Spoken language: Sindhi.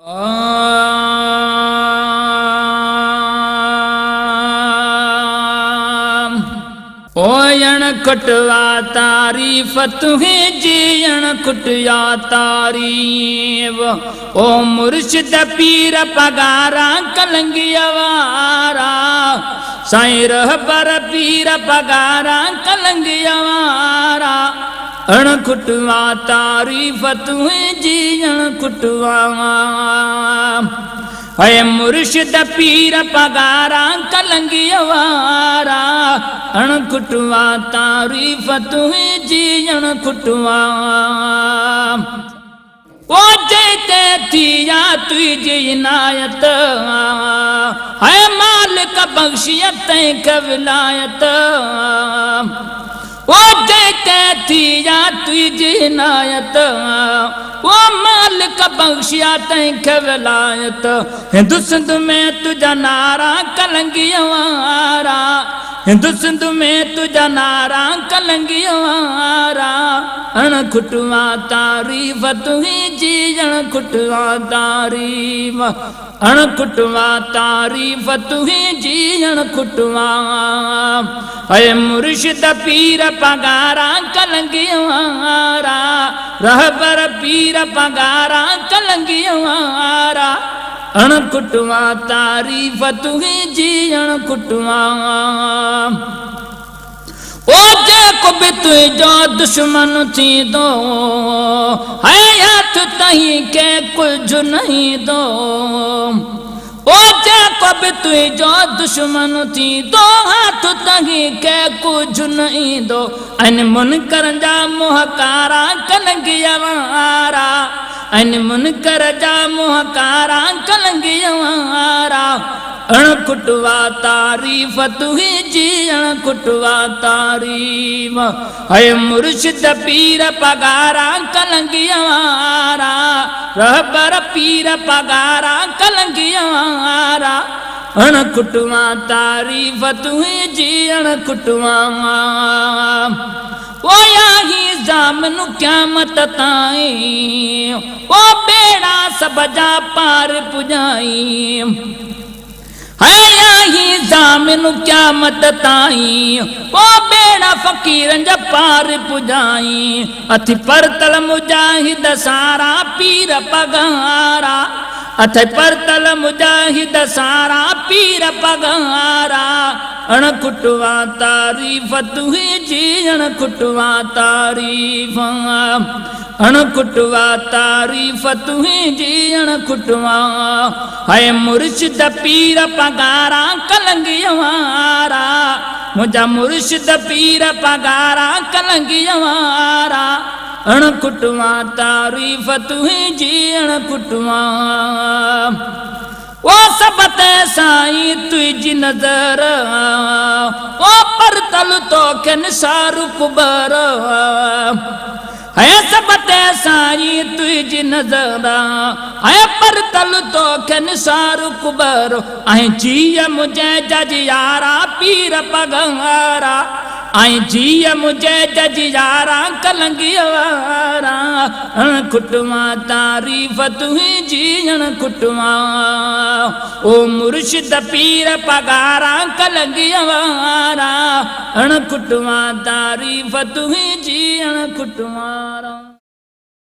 اوئڻ کٽوا تعريف تنهنجي اڻ کٽيا تعريف او مرشد پير پڳارا ڪلنگيء وارا سائين رهبر پير پڳارا ڪلنگيء وارا اڻ کٽوا تعريف تنهنجي اڻ کٽوا اي مرشد پير پڳارا ڪلنگيء وارا اڻ کٽوا تعريف تنهنجي اڻ کٽوا او جنهن تي ٿي آ تنهنجي عنايت اي مالڪ بخشيء تنهن کي ولايت او جنهن تي ٿي آ تنهنجي عنايت او مالڪ بخشيا تنهن کي ولايت هند سنڌ ۾ تنهنجا نعرا ڪلنگيء وارا هند سنڌ ۾ تنهنجا نعرا ڪلنگيء وارا اڻ کٽوا تعريف تنهنجي اڻ کٽوا تعريف اڻ کٽوا تعريف تنهنجي اڻ کٽوا اي مرشد پير پڳارا ڪلنگيء وارا رهبر پير پڳارا ڪلنگيء وارا اڻ کٽوا تعريف تنهنجي اڻ کٽوا او جيڪو به تنهنجو دشمن ٿيندو هي هٿ تنهن کي ڪجهه نه ايندو او جيڪو به تنهنجو دشمن ٿيندو هٿ تنهن کي ڪجهه نه ايندو ۽ منڪرن جا منهن ڪارا ڪلنگيء وارا ۽ منڪر جا منهن ڪارا ڪلنگيء وارا اڻ کٽوا تعريف تنهنجي اڻ کٽوا تعريف اي مرشد پير پڳارا ڪلنگيء وارا رهبر پير پڳارا ڪلنگيء وارا اڻ کٽوا تعريف تنهنجي اڻ کٽوا او آهين ضامن قيامت تائين، او ٻيڙا سڀ جا پار پڄائين. هي آهين ضامن قيامت تائين، او ٻيڙا فقيرن جا پار پڄائين. اٿي پرتل مجاهد سارا پير پڳارا، اٿي پرتل مجاهد سارا پير پڳارا. اڻ کٽوا تعريف تنهنجي اڻ کٽوا تعريف اڻ کٽوا تعريف تنهنجي اڻ کٽوا هي مرشد پير پڳارا ڪلنگيء وارا منهنجا مرشد پير پڳارا ڪلنگيء وارا اڻ کٽوا تعريف تنهنجي اڻ کٽوا او سڀ تي سائين تنهنجي نظر او پرتل توکي نثار ڪبر هي سڀ تي سائين تنهنجي نظر هي پرتل توکي نثار ڪبر ۽ جيء منهنجي جج يارا پير پڳارا ۽ جيء منهنجي جج يارا ڪلنگيء وارا اڻ کٽوا تعريف تنهنجي اڻ کٽوا او مرشد پير پڳارا ڪلنگيء وارا اڻ کٽوا تعريف تنهنجي اڻ کٽوا.